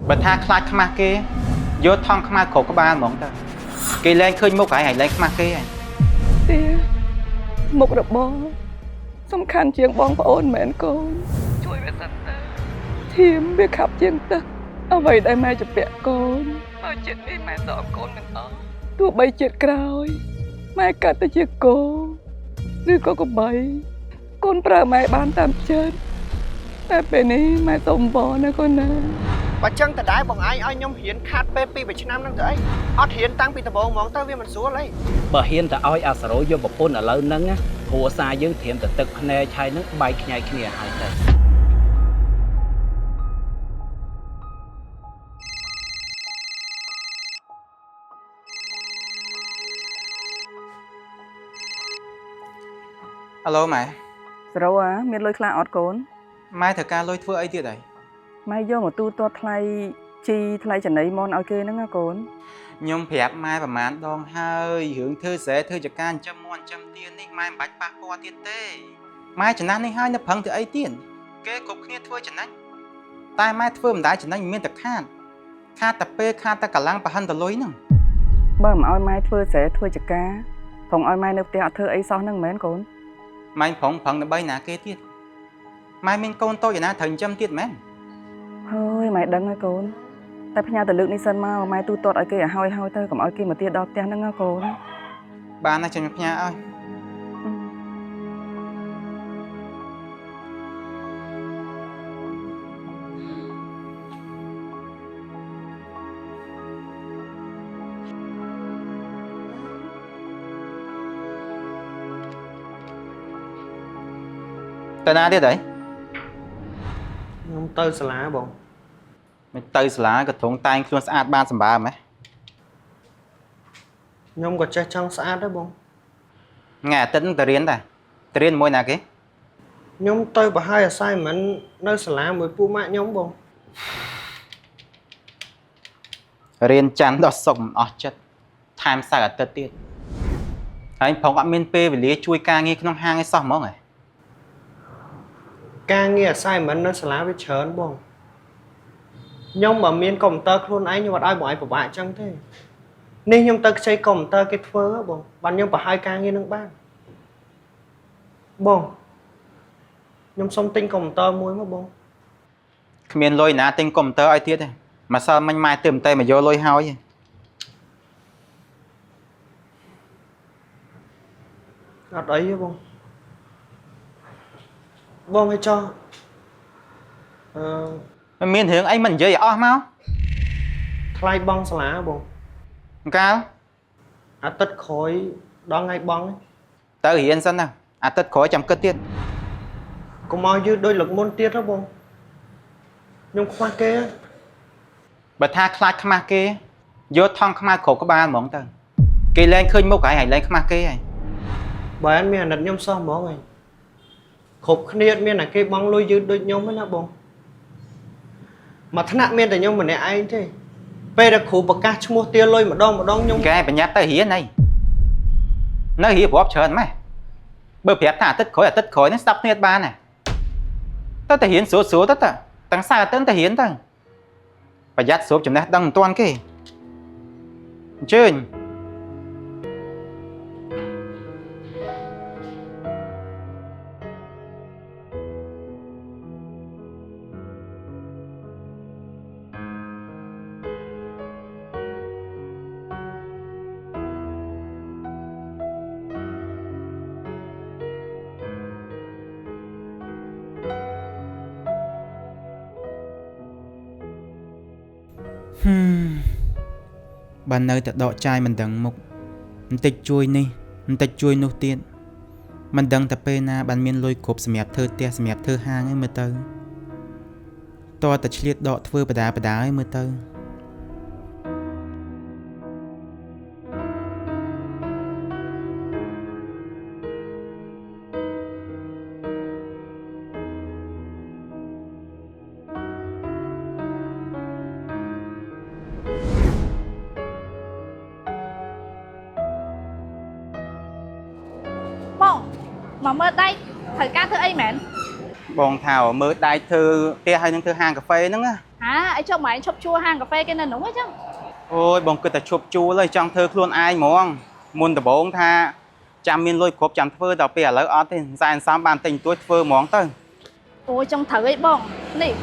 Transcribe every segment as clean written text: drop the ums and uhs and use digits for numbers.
បើថាខ្លាចខ្មាស់គេយកថង់ខ្មៅគ្រប់ក្បាលហ្មងទៅគេលែងឃើញមុខហើយហើយលែងខ្មាស់គេហើយ ទាមុខរបរសំខាន់ជាងបងប្អូនមែនកូនជួយវាសិនទៅធៀមវាខាប់ជាងទឹកអ្វីដែលម៉ែជពាក់កូនបើជាតិនេះម៉ែសងកូនមិនអស់ទោះបីជាតិក្រោយម៉ែកាត់ទៅជាគោឬក៏កបីកូនប្រើម៉ែបានតាមចិត្តតែពេលនេះម៉ែសូមវល់ណាកូនណា បើចឹងតដែរបងឯងឲ្យខ្ញុំរៀនខាតពេល2 3ឆ្នាំហ្នឹងទៅអីអត់រៀនតាំងពីដំបូងហ្មងទៅវាមិនស្រួលអី បើហ៊ានតែឲ្យអាសរោយកប្រពន្ធឥឡូវហ្នឹងណាគ្រួសារយើងត្រៀមតែទឹកភ្នែកហើយហ្នឹងបែកខ្ញែកគ្នាហើយទៅ អាឡូម៉ែ សរោអាមានលុយខ្លះអត់កូន ម៉ែត្រូវការលុយធ្វើអីទៀតហើយ ម៉ែយកមកទូទាត់ថ្លៃជីថ្លៃចំណីមនឲ្យគេហ្នឹងណាកូន ខ្ញុំប្រាប់ម៉ែប្រហែលដងហើយរឿងធ្វើស្រែធ្វើចការចិញ្ចឹមមាន់ចិញ្ចឹមទានេះម៉ែមិនបាច់ប៉ះពាល់ទៀតទេម៉ែចំណាស់នេះហើយនៅប្រឹងធ្វើអីទៀតគេគ្រប់គ្នាធ្វើចំណេញតែម៉ែធ្វើមិនដែរចំណេញមានតែខាតខាតតែពេលខាតតែកម្លាំងប្រហិនតលុយហ្នឹង បើមិនឲ្យម៉ែធ្វើស្រែធ្វើចការផងឲ្យម៉ែនៅផ្ទះអត់ធ្វើអីសោះហ្នឹងមែនកូន ម៉ែប្រងប្រឹងដើម្បីណាគេទៀតម៉ែមានកូនតូចឯណាត្រូវចិញ្ចឹមទៀតមែន ហើយម៉ែដឹងហើយកូនតែផ្ញើទៅលើកនេះសិនមកម៉ែទូទាត់ឲ្យគេឲ្យហើយហើយទៅកុំឲ្យគេមកទៀតដល់ផ្ទះហ្នឹងណាកូន បានណាចាំខ្ញុំផ្ញើឲ្យទៅណាទៀតហើយ ខ្ញុំទៅសាលាបង មិនទៅសាលាក៏ត្រង់តែងខ្លួនស្អាតបានសម្បើមហ៎ ខ្ញុំក៏ចេះចង់ស្អាតដែរបង ថ្ងៃអាទិត្យហ្នឹងទៅរៀនតាទៅរៀនមួយណាគេ ខ្ញុំទៅប្រហើយ assignment នៅសាលាមួយពូម៉ាក់ខ្ញុំបង រៀនច័ន្ទដល់សុកមិនអស់ចិត្តថែមសៅរ៍អាទិត្យទៀតហើយផងអត់មានពេលវេលាជួយការងារក្នុងហាងឯសោះហ្មងហ៎ ការងារ assignment នៅសាលាវាច្រើនបងខ្ញុំបើមានកុំព្យូទ័រខ្លួនឯងខ្ញុំអត់ឲ្យបងឯងពិបាកចឹងទេនេះខ្ញុំទៅខ្ចីកុំព្យូទ័រគេធ្វើហ៎បងបានខ្ញុំប្រហើយការងារនឹងបានបងខ្ញុំសុំទិញកុំព្យូទ័រមួយមកបង គ្មានលុយណាទិញកុំព្យូទ័រឲ្យទៀតទេម្សិលមិញម៉ែទើបតែមកយកលុយហើយឯង អត់អីទេបងបងឲ្យចោះអឺ មិនមានរឿងអីមិននិយាយឲ្យអស់មក ថ្លៃបងសាលាបង អង្កាល អាទិត្យក្រោយដល់ថ្ងៃបង ទៅរៀនសិនណាអាទិត្យក្រោយចាំគិតទៀត កុំឲ្យយឺតដូចលើកមុនទៀតហ៎បងខ្ញុំខ្វះគេហ៎ បើថាខ្លាចខ្មាស់គេយកថង់ខ្មៅគ្រប់ក្បាលហ្មងទៅគេលែងឃើញមុខហើយហើយលែងខ្មាស់គេហើយ បើអត់មានអាណិតខ្ញុំសោះហ្មងឯងគ្រប់គ្នាអត់មានតែគេបងលុយយឺតដូចខ្ញុំទេណាបងមួយថ្នាក់មានតែខ្ញុំម្នាក់ឯងទេពេលដែលគ្រូប្រកាសឈ្មោះទាលុយម្ដងម្ដងខ្ញុំ គេប្រញាប់ទៅរៀនហើយនៅរៀបរាប់ច្រើនម៉េះបើប្រាប់ថាអាទិត្យក្រោយអាទិត្យក្រោយនេះស្ដាប់គ្នាអត់បានណាទៅតែរៀនស្រួលស្រួលទៅតាតាំងសៅរ៍អាទិត្យទៅរៀនទៅប្រយ័ត្នស្រូបចំណេះដឹងមិនទាន់គេអញ្ជើញ ហឹមបើនៅតែដកចាយមិនដឹងមុខបន្តិចជួយនេះបន្តិចជួយនោះទៀតមិនដឹងតែពេលណាបានមានលុយគ្រប់សម្រាប់ធ្វើផ្ទះសម្រាប់ធ្វើហាងឯងមើលទៅតើតែឆ្លៀតដកធ្វើបដាបដាឯងមើលទៅ បងមកមើលដៃត្រូវការធ្វើអីមែន បងថាមើលដៃធ្វើផ្ទះហើយនឹងធ្វើហាងកាហ្វេហ្នឹងណា ហា ឲ្យចុះម៉ែឈប់ជួលហាងកាហ្វេគេនៅនោះអញ្ចឹង អូយបងគិតតែឈប់ជួលហើយចង់ធ្វើខ្លួនឯងហ្មងមុនដំបូងថាចាំមានលុយគ្រប់ចាំធ្វើដល់ពេលឥឡូវអត់ទេសែនសំបានទិញទួចធ្វើហ្មងទៅ អូយចង់ត្រូវអីបងនេះ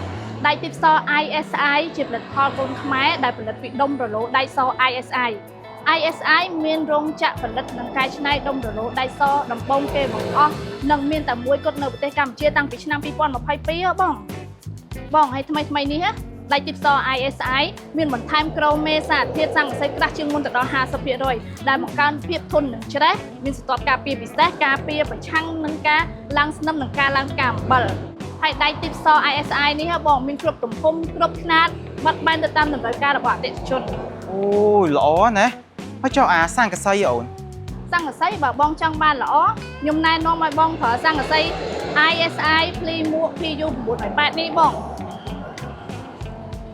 ដែកទីផ្ស ISI ជាផលិតផលកូនខ្មែរដែលផលិតពីដុំរលោដែកស ISI ISI មានរោងចក្រផលិតនិងកែច្នៃដុំរលោដែកសដំបូងគេបង្អស់និងមានតែមួយគត់នៅប្រទេសកម្ពុជាតាំងពីឆ្នាំ2022ហ៎បងបងហើយថ្មីថ្មីនេះណាដែកទីផ្ស ISI មានបន្ថែមក្រូមេសារធាតុស័ង្កសីក្រាស់ជាងមុនទៅដល់50%ដែលបង្កើនភាពធន់និងច្រេះមានស្រទាប់ការពារពិសេសការពារប្រឆាំងនឹងការឡើងស្នឹមនិងការឡើងផ្កាអំបិលហើយដែកទីផ្ស ISI នេះហ៎បងមានគ្រប់ទំហំគ្រប់ខ្នាតបត់បែនទៅតាមតម្រូវការរបស់អតិថិជន អូយល្អណាស់ហើយចុះអាស័ង្កសីអូន ស័ង្កសីបើបងចង់បានល្អខ្ញុំណែនាំឲ្យបងប្រើស័ង្កសី ISI ភ្លីមួក PU 980នេះបង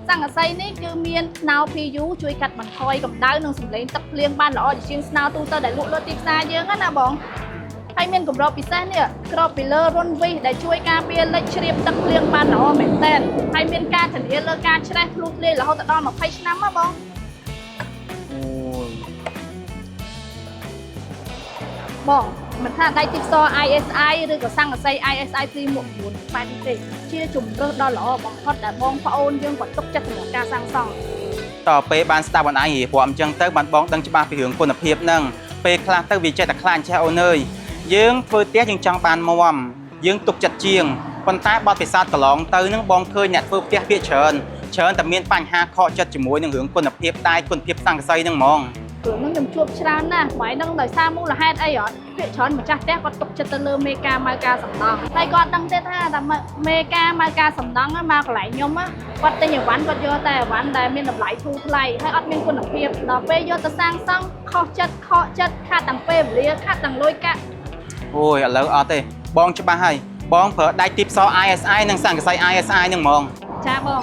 ស័ង្កសីនេះគឺមានស្នោ PU ជួយកាត់បន្ថយកម្ដៅនិងសម្លេងទឹកភ្លៀងបានល្អជាងស្នោទូទៅដែលលក់លើទីផ្សារយើងណាបងហើយមានកម្របពិសេសនេះក្របពីលើរុនវិសដែលជួយការពារលិចជ្រាបទឹកភ្លៀងបានល្អមែនទែនហើយមានការធានាលើការច្រេះធ្លុះធ្លាយរហូតដល់20ឆ្នាំហ៎បង អូយ បងមិនថាដៃទីផ្ស ISI ឬក៏ស័ង្កសី ISI ភ្លីមួក9បែបនេះទេជាជំរើសដ៏ល្អបំផុតដែលបងប្អូនយើងក៏ទុកចិត្តសម្រាប់ការសាងសង់ តពេលបានស្ដាប់អូនឯងរៀបរាប់អញ្ចឹងទៅបានបងដឹងច្បាស់ពីរឿងគុណភាពហ្នឹងពេលខ្លះទៅវាចេះតែខ្លាចចេះអូនអើយយើងធ្វើផ្ទះយើងចង់បានមាំយើងទុកចិត្តជាងប៉ុន្តែបទពិសោធន៍កន្លងទៅហ្នឹងបងឃើញអ្នកធ្វើផ្ទះភាគច្រើនច្រើនតែមានបញ្ហាខកចិត្តជាមួយនឹងរឿងគុណភាពដែកគុណភាពស័ង្កសីហ្នឹងហ្មង ព្រោះនឹងខ្ញុំជួបច្រើនណាស់ព្រោះនឹងដោយសារមូលហេតុអីអត់ភាគច្រើនម្ចាស់ផ្ទះគាត់ទុកចិត្តទៅលើមេការម៉ៅការសំណង់ហើយគាត់ដឹងទេថាតែមេការម៉ៅការសំណង់មកកន្លែងខ្ញុំគាត់ទិញអីវ៉ាន់គាត់យកតែអីវ៉ាន់ដែលមានតម្លៃធូរថ្លៃហើយអត់មានគុណភាពដល់ពេលយកទៅសាងសង់ខុសចិត្តខកចិត្តខាតទាំងពេលវេលាខាតទាំងលុយកាក់ អូយឥឡូវអត់ទេបងច្បាស់ហើយបងប្រើដែកទីផ្ស ISI និងស័ង្កសី ISI ហ្នឹងហ្មង ចាបង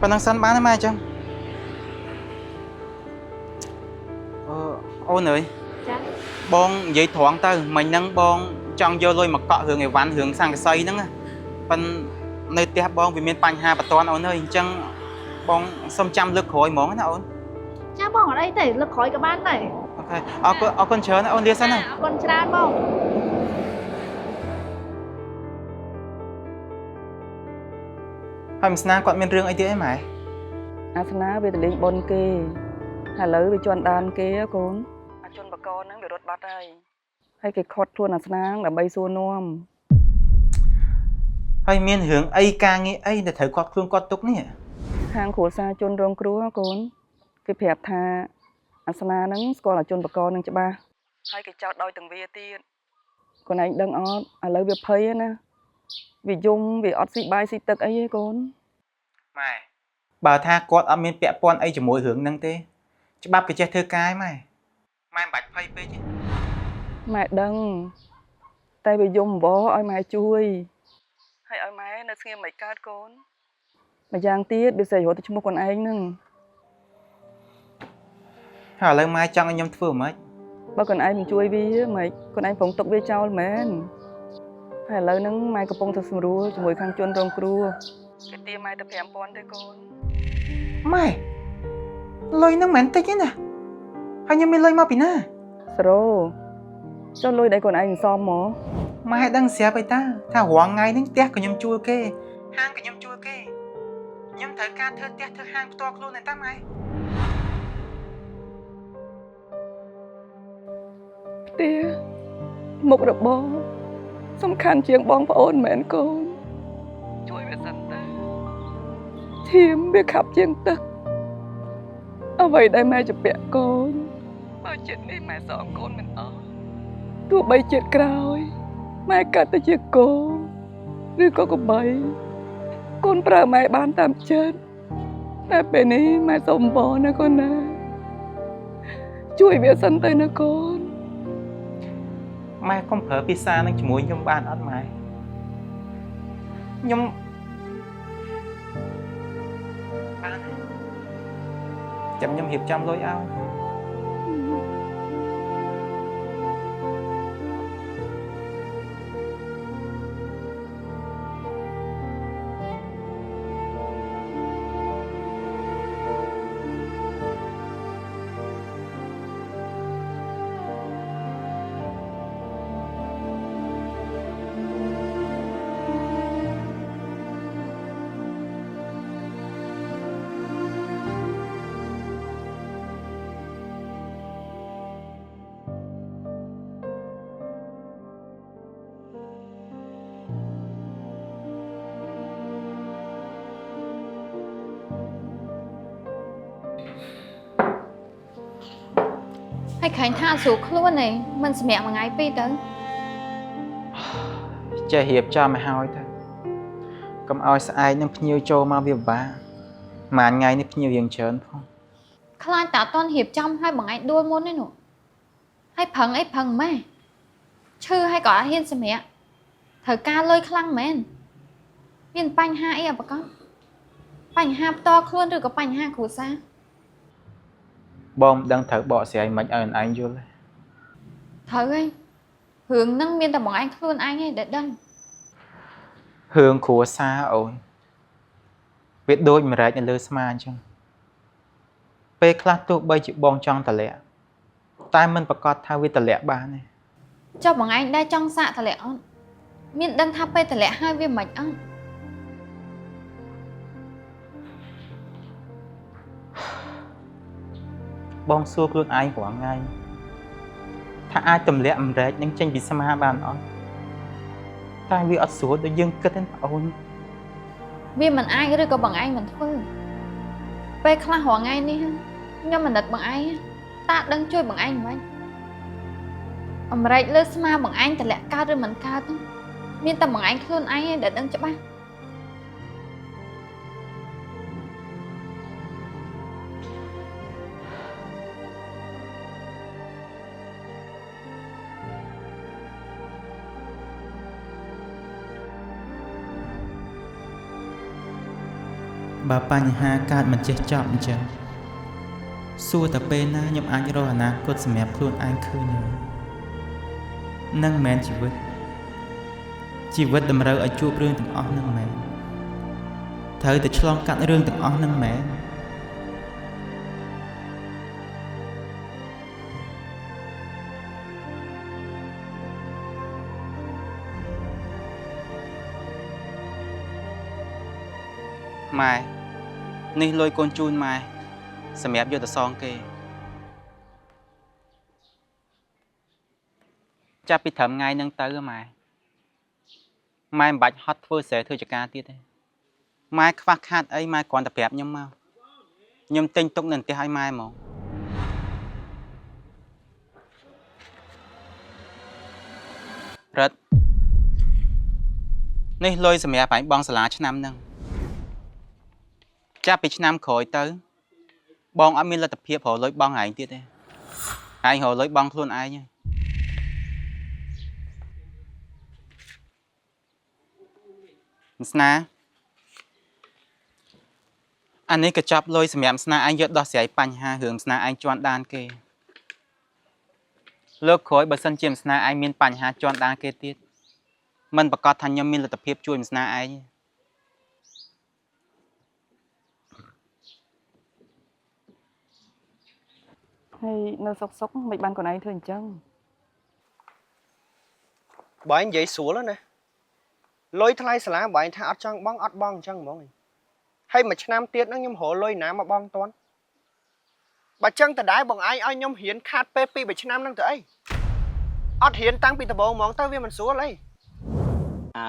ប៉ុណ្ណឹងសិនបានទេម៉ែអញ្ចឹងអឺអូនអើយ ចា បងនិយាយត្រង់ទៅមិញហ្នឹងបងចង់យកលុយមកកក់រឿងអីវ៉ាន់រឿងស័ង្កសីហ្នឹងណាប៉ិននៅផ្ទះបងវាមានបញ្ហាបន្ទាន់អូនអើយអញ្ចឹងបងសុំចាំលើកក្រោយហ្មងណាអូន ចាបងអត់អីទេលើកក្រោយក៏បានដែរ OK អរគុណអរគុណច្រើនណាអូនលាសិនណា អរគុណច្រើនបង ហើយមិនស្នាគាត់មានរឿងអីទៀតអីម៉ែ អាសនាវាទៅលេងបុនគេហើយឥឡូវវាជន់ដានគេហ៎កូនអាជនបកហ្នឹងវារត់បាត់ហើយហើយគេខត់ខ្លួនអាសនាដើម្បីសួរនាំ ហើយមានរឿងអីការងារអីដែលត្រូវគាត់ខ្លួនគាត់ទុកនេះ ខាងគ្រួសារជនរងគ្រោះហ៎កូនគេប្រាប់ថាអាសនាហ្នឹងស្គាល់អាជនបកហ្នឹងច្បាស់ហើយគេចោទដោយទាំងវាទៀតកូនឯងដឹងអត់ឥឡូវវាភ័យណាវាយំវាអត់ស៊ីបាយស៊ីទឹកអីទេកូន ម៉ែបើថាគាត់អត់មានពាក់ព័ន្ធអីជាមួយរឿងហ្នឹងទេច្បាប់គេចេះធ្វើការឯម៉ែម៉ែមិនបាច់ភ័យពេកទេ ម៉ែដឹង តែវាយំអង្វរឲ្យម៉ែជួយហើយឲ្យម៉ែនៅស្ងៀមមិនកើតកូនម្យ៉ាងទៀតវាសេចរត់ទៅឈ្មោះខ្លួនឯងហ្នឹង ហើយឥឡូវម៉ែចង់ឲ្យខ្ញុំធ្វើម៉េច បើខ្លួនឯងមិនជួយវាម៉េចខ្លួនឯងប្រងទុកវាចោលមែនហើយឥឡូវហ្នឹងម៉ែកំពុងតែសម្រួលជាមួយខាងជនរងគ្រោះគេទាម៉ែទៅ5000ទេកូន ម៉ែលុយហ្នឹងមិនមែនតិចទេណាហើយខ្ញុំមានលុយមកពីណា សរោចុះលុយដែលខ្លួនឯងសន្សំមក ម៉ែដឹងស្រាប់អីតាថារាល់ថ្ងៃហ្នឹងផ្ទះក៏ខ្ញុំជួលគេហាងក៏ខ្ញុំជួលគេខ្ញុំត្រូវការធ្វើផ្ទះធ្វើហាងផ្ទាល់ខ្លួនឯតាម៉ែ ផ្ទះមុខរបរសំខាន់ជាងបងប្អូនមែនកូនជួយវាសិនទៅឈាមវាខាប់ជាងទឹកអ្វីដែលម៉ែជាពាក់កូនបើជាតិនេះម៉ែសងកូនមិនអស់ទោះបីជាតិក្រោយម៉ែកាត់ទៅជាគោឬក៏កបីកូនប្រើម៉ែបានតាមចិត្តតែពេលនេះម៉ែសូមវល់ណាកូនណាជួយវាសិនទៅណាកូន ម៉ែកុំប្រើភាសានឹងជាមួយខ្ញុំបានអត់ម៉ែខ្ញុំបានហើយ ចាំខ្ញុំរៀបចំលុយឲ្យ ហើយខែថាស្រួលខ្លួនឯងមិនសម្រាប់មួយថ្ងៃពីរទៅចេះរៀបចំឲ្យហើយទៅកុំឲ្យស្អែកនឹងភ្ញៀវចូលមកវាពិបាកមួយថ្ងៃនេះភ្ញៀវរៀងច្រើនផង ខ្លាចតែអត់ទាន់រៀបចំឲ្យមួយថ្ងៃដួលមុនឯនោះហើយប្រឹងអីប្រឹងម៉េះឈឺហើយក៏អត់ហ៊ានសម្រាប់ត្រូវការលុយខ្លាំងមែនមានបញ្ហាអីអបកបញ្ហាផ្ទាល់ខ្លួនឬក៏បញ្ហាគ្រួសារ បងមិនដឹងត្រូវបកស្រាយមិនឲ្យឯងយល់ទេ ត្រូវហើយរឿងហ្នឹងមានតែបងឯងខ្លួនឯងឯងដែលដឹង រឿងគ្រួសារអូនវាដូចម្រែកនៅលើស្មាអញ្ចឹងពេលខ្លះទោះបីជាបងចង់តម្លាក់តែមិនប្រកាសថាវាតម្លាក់បានទេ ចុះបងឯងដែរចង់សាកតម្លាក់អត់មានដឹងថាពេលតម្លាក់ហើយវាមិនអត់ បងសួរខ្លួនឯងរាល់ថ្ងៃថាអាចទម្លាក់អម្រែកនឹងចេញពីស្មាបានអត់តែវាអត់ស្រួលដូចយើងគិតទេបងអូន វាមិនអាចឬក៏បងឯងមិនធ្វើពេលខ្លះរាល់ថ្ងៃនេះខ្ញុំមិននឹកបងឯងតាដឹងជួយបងឯងមិនអម្រែកលើស្មាបងឯងតម្លាក់កើតឬមិនកើតមានតែបងឯងខ្លួនឯងឯងដែលដឹងច្បាស់ បើបញ្ហាកើតមិនចេះចប់អញ្ចឹងសួរតែពេលណាខ្ញុំអាចរកអនាគតសម្រាប់ខ្លួនឯងឃើញហើយនឹងមិនមែនជីវិតជីវិតតម្រូវឲ្យជួបរឿងទាំងអស់នឹងមែនត្រូវតែឆ្លងកាត់រឿងទាំងអស់នឹងមែនម៉ែនេះលុយកូនជូនម៉ែសម្រាប់យកទៅសងគេចាប់ពីត្រឹមថ្ងៃហ្នឹងទៅម៉ែម៉ែមិនបាច់ហត់ធ្វើស្រែធ្វើចការទៀតទេម៉ែខ្វះខាតអីម៉ែគ្រាន់តែប្រាប់ខ្ញុំមកខ្ញុំទិញទុកនៅផ្ទះឲ្យម៉ែហ្មងរិទ្ធនេះលុយសម្រាប់ឯងបងសាលាឆ្នាំហ្នឹងចាប់ពីឆ្នាំក្រោយទៅបងអត់មានលទ្ធភាពរកលុយបងឯងទៀតទេឯងរកលុយបងខ្លួនឯងស្នាអានេះក៏ចាប់លុយសម្រាប់ស្នាឯងយកដោះស្រាយបញ្ហារឿងស្នាឯងជន់ដានគេលើកក្រោយបើសិនជាស្នាឯងមានបញ្ហាជន់ដានគេទៀតមិនប្រកាសថាខ្ញុំមានលទ្ធភាពជួយស្នាឯងទេ ហើយនៅសុកសុកមិនបានកូនឯងធ្វើអញ្ចឹង បើឯងនិយាយស្រួលណាលុយថ្លៃសាលាបើឯងថាអត់ចង់បងអត់បងអញ្ចឹងហ្មងហើយមួយឆ្នាំទៀតហ្នឹងខ្ញុំរកលុយណាមកបងតាន់បើចឹងតដែរបងឯងឲ្យខ្ញុំរៀនខាតពេល2 3ឆ្នាំហ្នឹងទៅអីអត់រៀនតាំងពីដំបូងហ្មងទៅវាមិនស្រួលអី អើ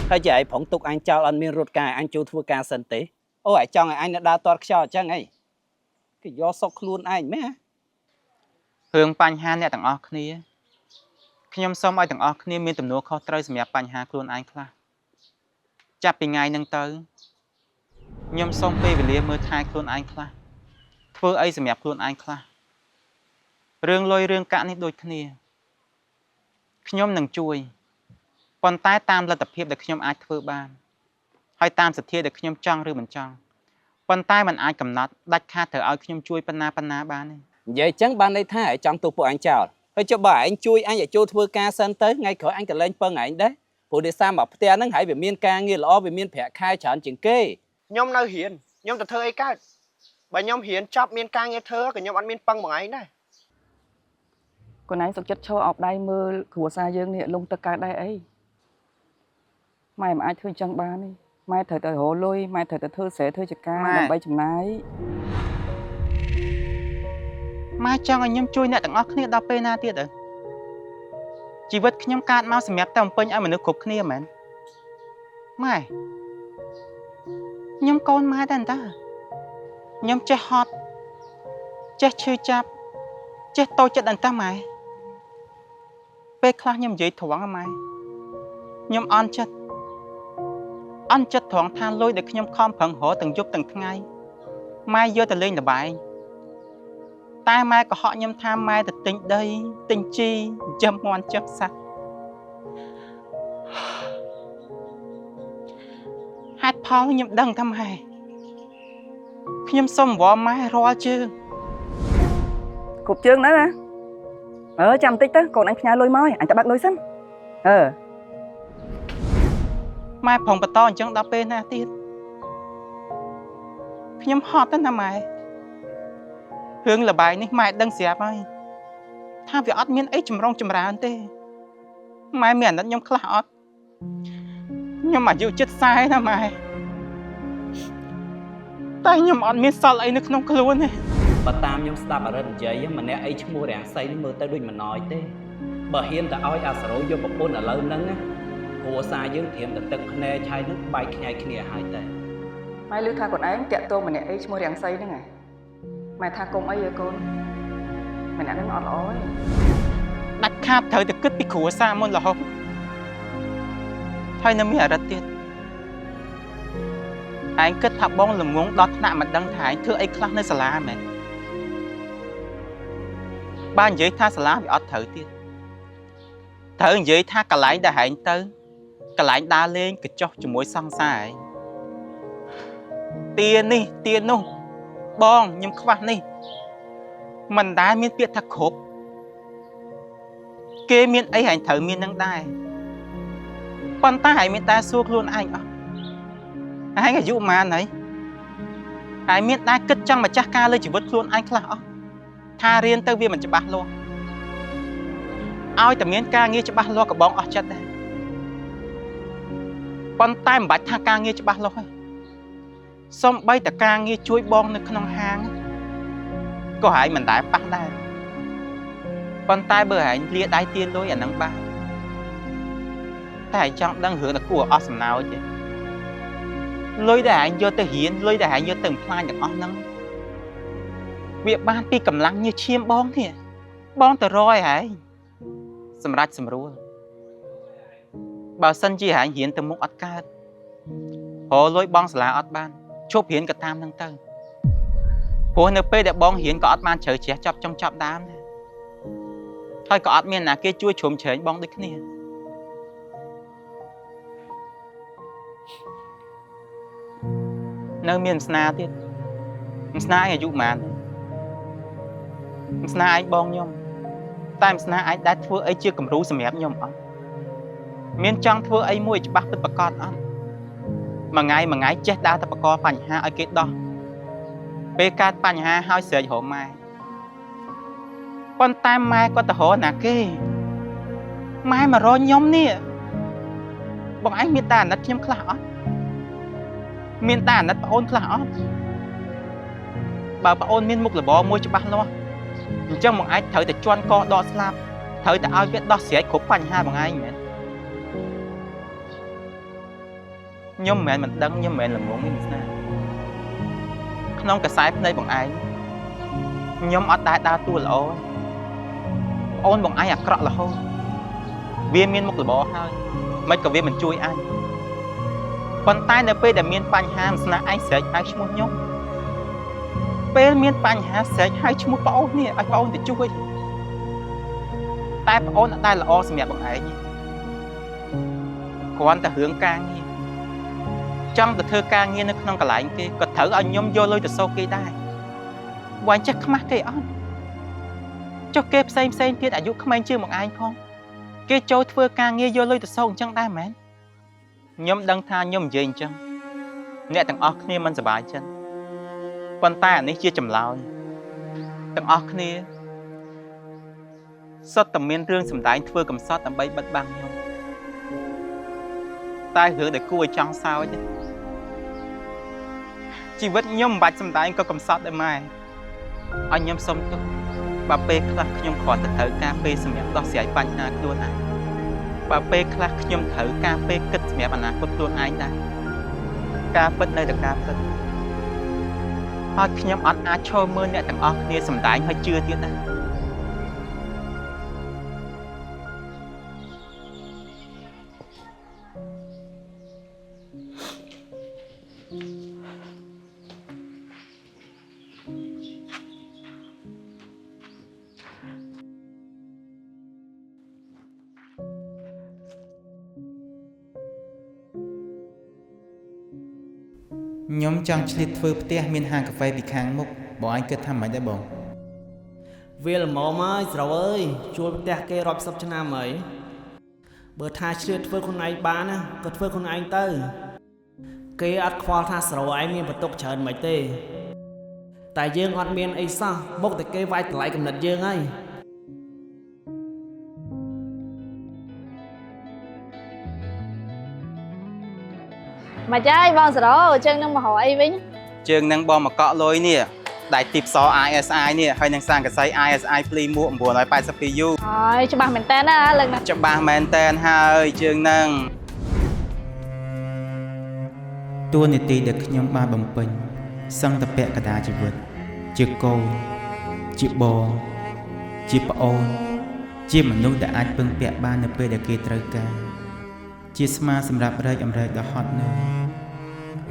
ហើយជាឯងប្រងទុកអញចោលអត់មានរត់ការអញចូលធ្វើការសិនទេអូឯងចង់ឲ្យអញនៅដើរទាត់ខ្យល់អញ្ចឹងអីគេយកសុកខ្លួនឯងមែន រឿងបញ្ហាអ្នកទាំងអស់គ្នាខ្ញុំសូមឲ្យទាំងអស់គ្នាមានទំនួលខុសត្រូវសម្រាប់បញ្ហាខ្លួនឯងខ្លះចាប់ពីថ្ងៃហ្នឹងទៅខ្ញុំសូមពេលវេលាមើលថែខ្លួនឯងខ្លះធ្វើអីសម្រាប់ខ្លួនឯងខ្លះរឿងលុយរឿងកាក់នេះដូចគ្នាខ្ញុំនឹងជួយប៉ុន្តែតាមលទ្ធភាពដែលខ្ញុំអាចធ្វើបានហើយតាមសទ្ធាដែលខ្ញុំចង់ឬមិនចង់ ប៉ុន្តែมันអាចកំណត់ដាច់ខាតត្រូវឲ្យខ្ញុំជួយប៉ុណ្ណាប៉ុណ្ណាបានទេ និយាយចឹងបានន័យថាឯងចង់ទុកពួកអញចោលហើយចុះបើឯងជួយអញឲ្យចូលធ្វើការសិនទៅថ្ងៃក្រោយអញក៏លែងពឹងឯងដែរព្រោះដោយសារមកផ្ទះហ្នឹងហើយវាមានការងារល្អវាមានប្រាក់ខែច្រើនជាងគេ ខ្ញុំនៅរៀនខ្ញុំទៅធ្វើអីកើតបើខ្ញុំរៀនចប់មានការងារធ្វើក៏ខ្ញុំអត់មានពឹងបងឯងដែរ កូនឯងសុខចិត្តឈរអោបដៃមើលគ្រួសារយើងនេះលងទឹកកើតដែរអីម៉ែមិនអាចធ្វើអញ្ចឹងបានទេម៉ែត្រូវតែរកលុយម៉ែត្រូវតែធ្វើស្រែធ្វើចការដើម្បីចំណាយ ម៉ែចង់ឲ្យខ្ញុំជួយអ្នកទាំងអស់គ្នាដល់ពេលណាទៀតអើជីវិតខ្ញុំកើតមកសម្រាប់តែបំពេញឲ្យមនុស្សគ្រប់គ្នាមែនម៉ែខ្ញុំកូនម៉ែដែរតាខ្ញុំចេះហត់ចេះឈឺចាប់ចេះតូចចិត្តអន្តាម៉ែពេលខ្លះខ្ញុំនិយាយត្រង់ហ៎ម៉ែខ្ញុំអន់ចិត្តអន់ចិត្តត្រង់ថាលុយដែលខ្ញុំខំប្រឹងរកទាំងយប់ទាំងថ្ងៃម៉ែយកទៅលេងល្បែង តែម៉ែក៏ហក់ខ្ញុំថាម៉ែទៅទិញដីទិញជីចិញ្ចឹមមាន់ចិញ្ចឹមសត្វហេតុផលខ្ញុំដឹងថាម៉ែខ្ញុំសុំអង្វរម៉ែរាល់ជើង គ្រប់ជើងណាណាអឺចាំបន្តិចទៅកូនអញផ្ញើលុយមកឲ្យអញទៅបាក់លុយសិនអឺ ម៉ែប្រងបន្តអញ្ចឹងដល់ពេលណាទៀតខ្ញុំហត់ទៅណាម៉ែរឿងលបាយនេះម៉ែដឹងស្រាប់ហើយថាវាអត់មានអីចម្រុងចម្រើនទេម៉ែមានអាណិតខ្ញុំខ្លះអត់ខ្ញុំអាយុជិត40ណាម៉ែតែខ្ញុំអត់មានសល់អីនៅក្នុងខ្លួនទេ បើតាមខ្ញុំស្ដាប់អរិទ្ធនិយាយម្នាក់អីឈ្មោះរាំងសីនេះមើលទៅដូចមិនណយទេបើហ៊ានតែឲ្យអាសរោយកប្រពន្ធឥឡូវហ្នឹងណាគ្រួសារយើងត្រៀមតែទឹកភ្នែកហើយនឹងបែកខ្ញែកគ្នាហើយតែ ម៉ែឮថាកូនឯងតាក់ទងម្នាក់អីឈ្មោះរាំងសីហ្នឹងហ៎ម៉ែថាកុំអីឲ្យកូនម្នាក់ហ្នឹងអត់ល្អទេ ដាច់ខាតត្រូវតែគិតពីគ្រួសារមុនរហូតហើយនៅមានអរិទ្ធទៀតឯងគិតថាបងល្ងងដល់ថ្នាក់មិនដឹងថាឯងធ្វើអីខ្លះនៅសាលាមែនបើនិយាយថាសាលាវាអត់ត្រូវទៀតត្រូវនិយាយថាកន្លែងដែលឯងទៅកន្លែងដើរលេងកញ្ចុះជាមួយសង្សារឯងទានេះទានោះបងខ្ញុំខ្វះនេះមិនដែលមានពាក្យថាគ្រប់ គេមានអីហែងត្រូវមាននឹងដែរប៉ុន្តែហែងមានតែសួរខ្លួនឯងអស់ហែងអាយុប៉ុន្មានហើយហែងមានដែរគិតចង់ម្ចាស់ការលើជីវិតខ្លួនឯងខ្លះអស់ថារៀនទៅវាមិនច្បាស់លាស់ឲ្យតែមានការងារច្បាស់លាស់ក៏បងអស់ចិត្តដែរប៉ុន្តែមិនបាច់ថាការងារច្បាស់លាស់ទេសំបីតែការងារជួយបងនៅក្នុងហាងក៏ហែងមិនដែលប៉ះដែរ ប៉ុន្តែបើឯងលាដៃទៀនលុយអាហ្នឹងបានតែឯងចង់ដឹងរឿងតគួរអស់សំណោចទេលុយដែលឯងយកទៅរៀនលុយដែលឯងយកទៅបំផ្លាញទាំងអស់ហ្នឹងវាបានពីកម្លាំងញើសឈាមបងទេបងទៅរយឯងសម្រាប់សម្រួលបើសិនជាឯងរៀនទៅមុខអត់កើតរកលុយបងសាលាអត់បានឈប់រៀនក៏តាមហ្នឹងទៅព្រោះនៅពេលដែលបងរៀនក៏អត់បានជ្រៅជ្រះចាប់ចុងចាប់ដើមដែរ ហើយក៏អត់មានណាគេជួយជ្រោមជ្រែងបងដូចគ្នានៅមានស្នាទៀតស្នាឯងអាយុប៉ុន្មានទេស្នាឯងបងខ្ញុំតែស្នាឯងដែលធ្វើអីជាគំរូសម្រាប់ខ្ញុំអត់មានចង់ធ្វើអីមួយច្បាស់ពិតប្រាកដអត់មួយថ្ងៃមួយថ្ងៃចេះដើរតែបកកបញ្ហាឲ្យគេដោះពេលកើតបញ្ហាហើយស្រែករកម៉ែ ប៉ុន្តែម៉ែគាត់ទៅរកណាគេម៉ែមករកខ្ញុំនេះបងឯងមានតែអាណិតខ្ញុំខ្លះអត់មានតែអាណិតប្អូនខ្លះអត់បើប្អូនមានមុខរបរមួយច្បាស់លាស់អញ្ចឹងបងឯងត្រូវតែជន់កដកស្លាប់ត្រូវតែឲ្យវាដោះស្រាយគ្រប់បញ្ហាបងឯងមែនខ្ញុំមិនមែនមិនដឹងខ្ញុំមិនមែនល្ងងទេមិនស្នាក្នុងកសែភ្នែកបងឯងខ្ញុំអត់ដែលដើរតួល្អទេ ប្អូនបងឯងអាក្រក់រហូតវាមានមុខរបរហើយមិនក៏វាមិនជួយអញប៉ុន្តែនៅពេលដែលមានបញ្ហាមិនស្នាក់ឯងស្រែកហៅឈ្មោះខ្ញុំពេលមានបញ្ហាស្រែកហៅឈ្មោះប្អូននេះឲ្យប្អូនទៅជួយតែប្អូនអត់ដែលល្អសម្រាប់បងឯងទេគ្រាន់តែរឿងការងារ ចង់ទៅធ្វើការងារនៅក្នុងកន្លែងគេក៏ត្រូវឲ្យខ្ញុំយកលុយទៅសោកគេដែរបងឯងចេះខ្មាស់គេអត់ចុះគេផ្សេងផ្សេងទៀតអាយុក្មេងជាងបងឯងផងគេចូលធ្វើការងារយកលុយទៅសោកអញ្ចឹងដែរមែនខ្ញុំដឹងថាខ្ញុំនិយាយអញ្ចឹងអ្នកទាំងអស់គ្នាមិនសប្បាយចិត្តប៉ុន្តែអានេះជាចម្លើយទាំងអស់គ្នាសុទ្ធតែមានរឿងសម្ដែងធ្វើកំសត់ដើម្បីបិទបាំងខ្ញុំតែរឿងដែលគួរឲ្យចង់សើចជីវិតខ្ញុំមិនបាច់សម្ដែងក៏កំសត់ដែរម៉ែឲ្យខ្ញុំសុំទោសបើពេលខ្លះខ្ញុំគ្រាន់តែត្រូវការពេលសម្រាប់ដោះស្រាយបញ្ហាខ្លួនឯងបើពេលខ្លះខ្ញុំត្រូវការពេលគិតសម្រាប់អនាគតខ្លួនឯងដែរការពិតនៅតែការពិតហើយខ្ញុំអត់អាចឈរមើលអ្នកទាំងអស់គ្នាសម្ដែងឲ្យជឿទៀតដែរ ខ្ញុំចង់ឆ្លៀតធ្វើផ្ទះមានហាងកាហ្វេពីខាងមុខបងឯងគិតថាម៉េចដែរបង វាល្មមហើយស្រូវអើយជួលផ្ទះគេរាប់សិបឆ្នាំហើយបើថាឆ្លៀតធ្វើខ្លួនឯងបានណាក៏ធ្វើខ្លួនឯងទៅគេអត់ខ្វល់ថាស្រូវឯងមានបន្ទុកច្រើនមិនទេតែយើងអត់មានអីសោះបុកតែគេវាយតម្លៃកំណត់យើងហើយ មកចាយបងសរោជើងនឹងមករកអីវិញ ជើងនឹងបងមកកក់លុយនេះដៃទីផ្ស ISI នេះហើយនឹងសង្កសី ISI ភ្លីមួក 982U ហើយច្បាស់មែនតើណាលើកណា ច្បាស់មែនតែនហើយជើងនឹងតួនាទីដែលខ្ញុំបានបំពេញសឹងតពៈកដាជីវិតជាកូនជាបងជាប្អូនជាមនុស្សដែលអាចពឹងពាក់បាននៅពេលដែលគេត្រូវការជាស្មាសម្រាប់រែកអម្រែកដ៏ហត់នឿយ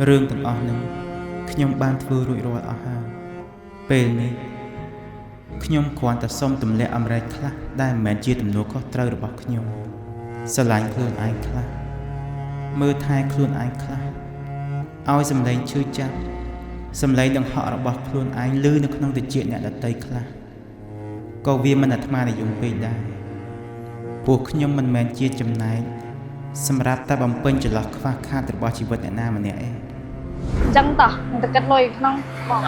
រឿងទាំងអស់នោះខ្ញុំបានធ្វើរួចរាល់អស់ហើយពេលនេះខ្ញុំគ្រាន់តែសុំទម្លាក់អម្រែកខ្លះដែលមិនមែនជាទំនួលខុសត្រូវរបស់ខ្ញុំស្រឡាញ់ខ្លួនឯងខ្លះមើលថែខ្លួនឯងខ្លះឲ្យសម្លេងឈឺចាប់សម្លេងដង្ហក់របស់ខ្លួនឯងឮនៅក្នុងត្រចៀកអ្នកដទៃខ្លះក៏វាមិនអាត្មានិយមពេកដែរព្រោះខ្ញុំមិនមែនជាចំណែកសម្រាប់តែបំពេញចន្លោះខ្វះខាតរបស់ជីវិតអ្នកណាម្នាក់ឯង អញ្ចឹងតោះនឹងទៅគិតលុយក្នុងបង